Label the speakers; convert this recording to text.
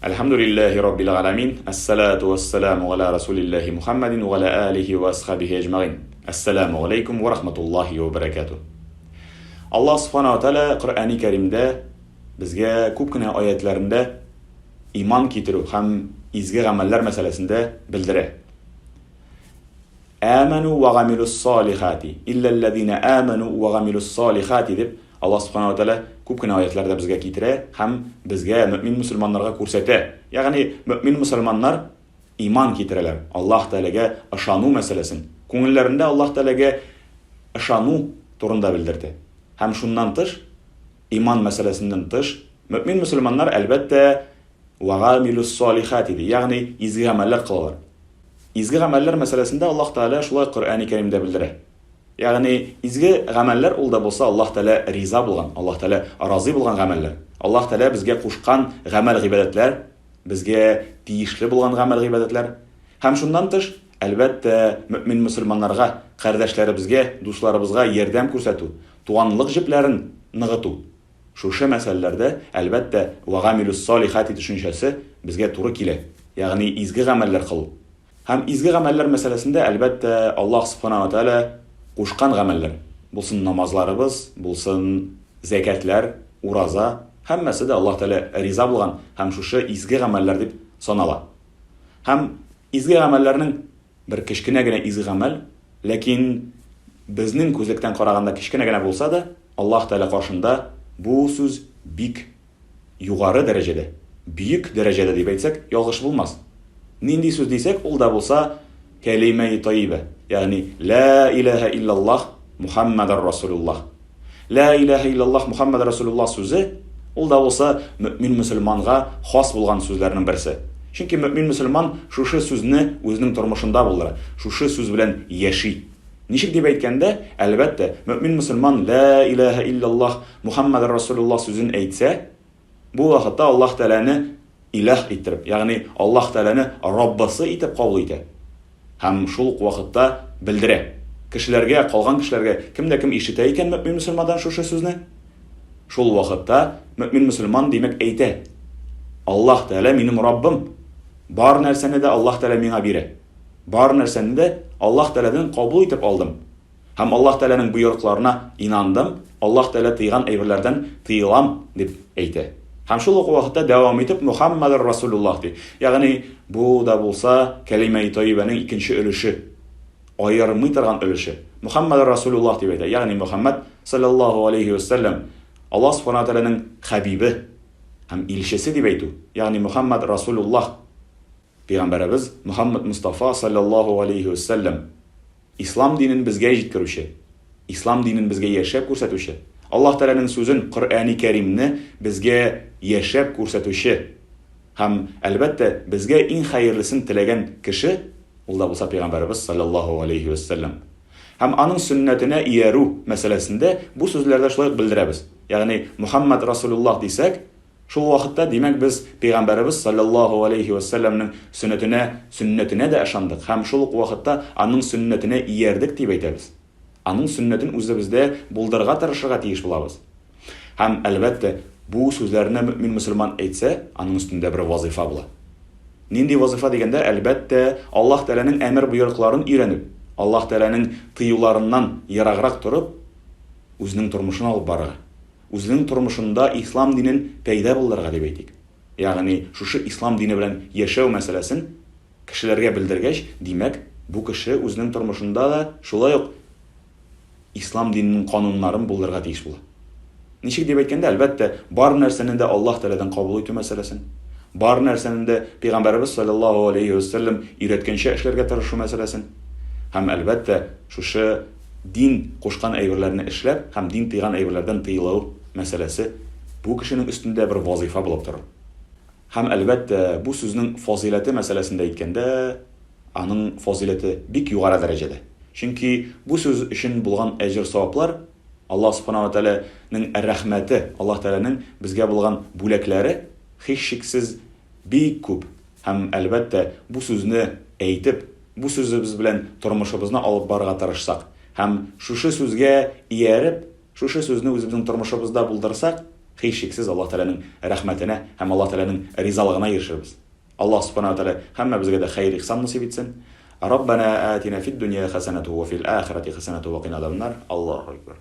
Speaker 1: Әлхәмдүлилләһи раббил галәмин, әссәлату вәссәламу галә расулилләһи Мухаммадин ва галә алихи ва асхабихи әҗмәгыйн. Әссәламу галәйкүм ва рахматуллаһи ва бәрәкәтүһ. Аллаһ субхана ва тәгалә Коръәни Кәримдә безгә күп кенә аятләрендә иман китерү һәм изге гамәлләр мәсьәләсендә белдерә. Әмәну ва гамилус салихати, илләлләзина әмәну ва гамилус салихати дип Аллаһ Субхана ва Тәгалә күп кенә аятларда безгә китерә һәм безгә мөмин мөселманнарга күрсәтә. Ягъни мөмин мөселманнар иман китерәләр, Аллаһ Тәгаләгә ышану мәсьәләсен, күңелләрендә Аллаһ Тәгаләгә ышану турында белдерде. Һәм шуннан тыш, иман мәсьәләсеннән тыш, мөмин мөселманнар, әлбәттә, ва гамилус салихати ди, ягъни изге гамәлләр кылалар. Изге гамәлләр мәсьәләсендә Аллаһ Тәгалә шулай Коръәни Кәримдә белдерә. Ягъни изге гамәлләр ул да булса Аллаһ Тәгалә риза булган, Аллаһ Тәгалә разый булган гамәлләр. Аллаһ Тәгалә безгә кушкан гамәл-гыйбадәтләр, безгә тиешле булган гамәл-гыйбадәтләр. Һәм шуннан тыш, әлбәттә, мөэмин мөселманнарга, кардәшләребезгә, дусларыбызга ярдәм күрсәтү, туганлык җепләрен ныгыту. Шушы мәсьәләләрдә, әлбәттә, вәгамилүс-салихати төшенчәсе безгә туры килә, ягъни изге гамәлләр кылу. Һәм изге гамәлләр мәсьәләсендә, әлбәттә, Аллаһ Субхана ва Тәгалә кушкан гамәлләр, булсын намазларыбыз, булсын зәкятләр, ураза, һәммәсе дә Аллаһ Тәгалә риза булган һәм шушы изге гамәлләр дип санала. Һәм изге гамәлләрнең бер кечкенә генә изге гамәл, ләкин безнең күзлектән караганда кечкенә генә булса да, Аллаһ Тәгалә каршында бу сүз бик югары дәрәҗәдә, бөек дәрәҗәдә дип әйтсәк, ялгыш булмас. Нинди сүз дисәк, ул да булса кәлимәи таибә, ягъни Лә иләһә иллаллаһ Мухаммадар Расулуллаһ. Лә иләһә иллаллаһ Мухаммадар Расулуллаһ сүзе, ул да булса мөэмин мөселманга хас булган сүзләрнең берсе. Чөнки мөэмин мөселман шушы сүзне үзенең тормышында булдыра, шушы сүз белән яши. Ничек дип әйткәндә, әлбәттә, мөэмин мөселман Лә иләһә илляллаһ Мухаммәдер Расулуллаһ сүзен әйтсә, бу вакытта Аллаһ Тәгаләне иләһ иттереп, ягъни Аллаһ Тәгаләне Раббысы итеп кабул итә. Һәм шул ук вакытта белдерә. Кешеләргә, калган кешеләргә, кем дә кем ишетә икән мөэмин мөселмандан шушы сүзне, шул вакытта мөэмин мөселман, димәк, әйтә, Аллаһ Тәгалә минем Раббым, бар нәрсәне дә Аллаһ Тәгалә миңа бирә. Бар нәрсәне дә Аллаһ Тәгаләдән кабул итеп алдым. Һәм Аллаһ Тәгаләнең боерыкларына инандым, Аллаһ Тәгалә тыйган әйберләрдән тыелам, дип әйтә. Һәм шул ук вакытта дәвам итеп Мухаммадыр Расулуллаһ ди. Ягъни бу да булса кәлимәи тайибәнең икенче өлеше, аермый торган өлеше. Мухаммадыр Расулуллаһ дип әйтә. Ягъни Мухаммад саллаллаһу алейһи ва сәлләм Аллаһ Субхана ва Тәгаләнең хәбибе һәм илчесе дип әйтү. Ягъни Мухаммад Расулуллаһ. Пәйгамбәребез Мөхәммәд Мостафа салләллаһу галәйһи вә сәлләм, Ислам динен безгә җиткерүче, Ислам динен безгә яшәп күрсәтүче, Аллаһ Тәгаләнең сүзен, Коръәни Кәримне безгә яшәп күрсәтүче һәм, әлбәттә, безгә иң хәерлесен теләгән кеше, ул да булса Пәйгамбәребез салләллаһу галәйһи вә сәлләм. Һәм аның сөннәтенә иярү мәсьәләсендә бу сүзләрдә шулай ук белдерәбез. Ягъни, Мөхәммәд Расулуллаһ дисәк, Шул вакытта, димәк, без Пәйгамбәребез салләллаһу галәйһи вә сәлләмнең сөннәтенә, сөннәтенә дә ышандык һәм шул ук вакытта аның сөннәтенә иярдек дип әйтәбез. Аның сөннәтен үзебездә булдырырга тырышырга тиеш булабыз. Һәм, әлбәттә, бу сүзләрне мөэмин-мөселман әйтсә, аның өстендә бер вазыйфа була. Нинди вазыйфа дигәндә, әлбәттә, Аллаһ Тәгаләнең әмер-боерыкларын өйрәнеп, Аллаһ Тәгаләнең тыюларыннан ераграк торып, үзенең тормышын алып барырга. Үзенең тормышында ислам динен пәйда булдырырга дип әйтик. Ягъни шушы ислам дине белән яшәү мәсьәләсен кешеләргә белдергәч, димәк, бу кеше үзенең тормышында да шулай ук ислам диненең кануннарын булдырырга тиеш була. Ничек дип әйткәндә, әлбәттә, бар нәрсәне дә Аллаһ Тәгаләдән кабул итү мәсьәләсен, бар нәрсәне дә Пәйгамбәребез саллаллаһу алейһи ва сәлләм өйрәткәнчә эшләргә тырышу мәсьәләсен һәм, әлбәттә, шушы Дин кушкан әйберләрне эшләп һәм дин тыйган әйберләрдән тыелу мәсьәләсе бу кешенең өстендә бер вазыйфа булып торыр. Һәм, әлбәттә, бу сүзнең фазыйләте мәсьәләсендә әйткәндә, аның фазыйләте бик югары дәрәҗәдә. Чөнки бу сүз өчен булган әҗер-саваплар, Аллаһ Субхана ва Тәгаләнең рәхмәте, Аллаһ Тәгаләнең безгә булган бүләкләре, һичшиксез, бик күп. Һәм, әлбәттә, бу сүзне әйтеп, бу сүзебез белән тормышыбызны алып барырга тырышсак һәм шушы сүзгә ияреп, шушы сүзне үзебезнең тормышыбызда булдырсак, Һичшиксез Аллаһ Тәгаләнең рәхмәтенә һәм Аллаһ Тәгаләнең ризалыгына ирешербез. Аллаһ Субхана ва Тәгалә һәммәбезгә дә хәер-ихсан насыйп итсен. Раббана атина фид дөнья хәсәнәту ва фил ахирати хәсәнәту ва кина азабаннар. Аллаһу акбар.